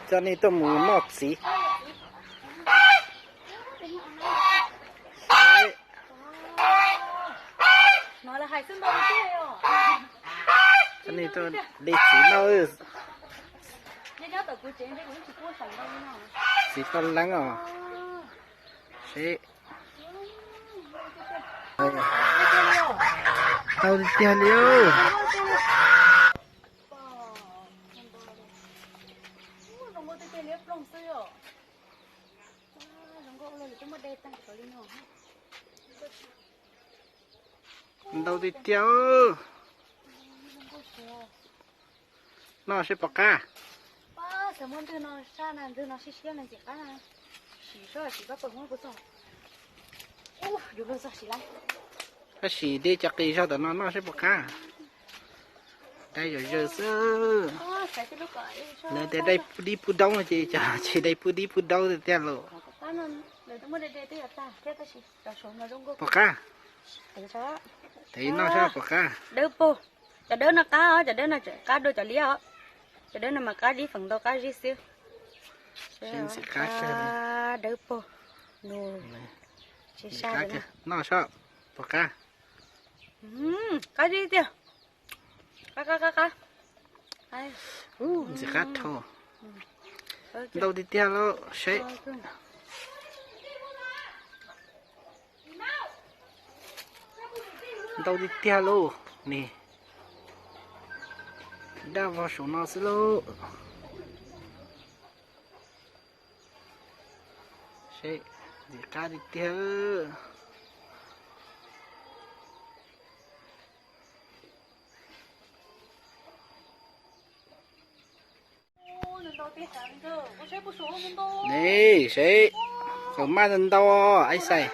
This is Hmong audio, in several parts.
Coj nej tuaj mus noj txiv. Coj nej tuaj de txiv noj. Txiv toj leeb os. Seb. Ntau tiag tiag li. Ntau tiag tiag. Noj seb puas qab. Koj sim de cov qis zog tom no noj seb puas qab. Dai zom zaws xwb. Lawv tias dai pub dib pub daub no ces cov tsis dai pub dib pub daub tiag tiag los. Puas qab? Tev noj seb puas qab. Dawb pog. Cov dawb no qab os, cov dawb no tseem qab dua cov liab os. Cov dawb no mas qab dib feem ntau qab zib xwb. Ntxim qab, dawb pog. Noj seb puas qab. Qab zib tiag. Qab qab qab qab. Ntxim qab dhau. Ntau tiag tiag lauj seb. Ntau tiag tiag lauj ne. Daj vog saum no xwb lauj. Seb, ntxim qab tiag tiag. Ne, seb, qhov maj ntau ntau, aib xais.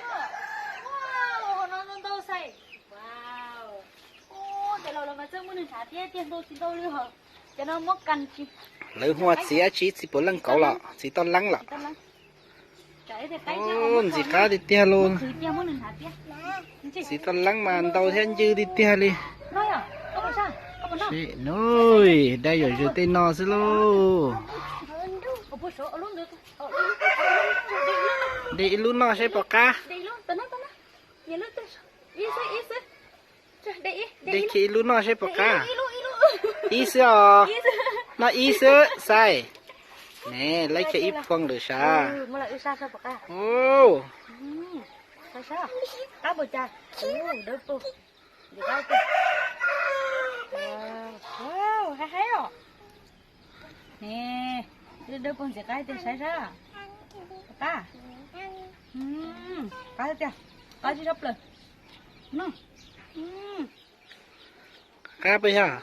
Lawv hu ua txiv dab tsi, txiv puav leej kauv los txiv toj leeb los? Ntxim qab tiag tiag lauj. Txiv toj leeb mas ntau thiab ncw tiag tiag li. Seb, dai yom zws tej no xwb lauj. De ib lub noj seb puas qab. De kiag ib lub noj seb puas qab. Ib xwb os. Noj ib xwb xais. Ne, laib kiag ib phuam lawm sav. Dawb paug ntxim qab tiag, saib sab. Qab. Qab tiag. Qab tsis sab plaws. Qab peb yog.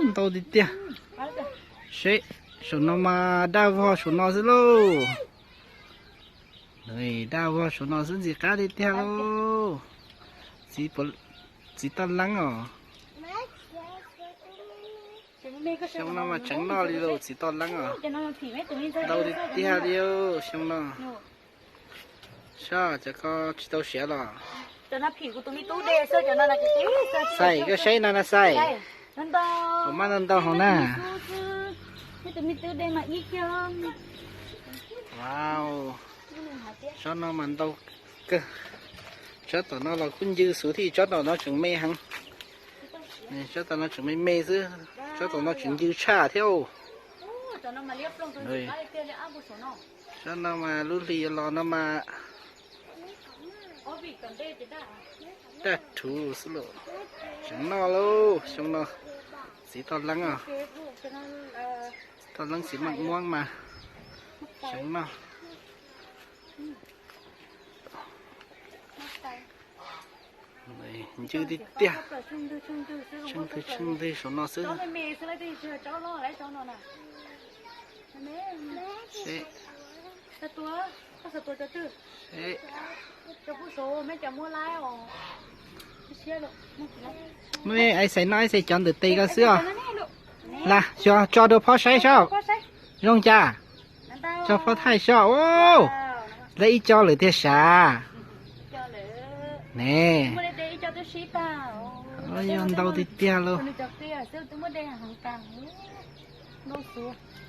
Ntau tiag tiag. Seb, saum no mas daj vog saum no xwb lauj. Daj vog saum no xwb, ntxim qab tiag tiag lauj. Txiv toj leeb os. Xyoo no mas tseev noj li lauj, txiv toj leeb os. Ntau tiag tiag li xyoo no. Sab, cov ko tsis tau siav los? Xais, koj saib no na xais. Qhov maj ntau ntau hauv na. Wow. Tsob no mas ntau kawg. Tsob tom no los kuj ncw xuv thiab, tsob tom no tseem me heev. Tsob tom no tseem me me xwb, tsob tom no tseem ncw tshaj thiab. Tsob no mas lub hli yuav los no mas daj rhuv xwb lauj. Tseev noj lauj, xyoo no. Txiv toj leeb os. Toj leeb txiv maj muab mas tseev noj. Ncw tiag tiag. Tsheej twg tsheej twg saum no xwb. Seb. Seb. Muaj aib xais noj, aib xais cov ntawm tes ko xwb os. Lam xyov tso rau phob saib seb zoo cas. Tso phob thaij seb. Lawv ib co lawm tiag sav. Ne. Yog ntau tiag tiag lauj. Nub xub.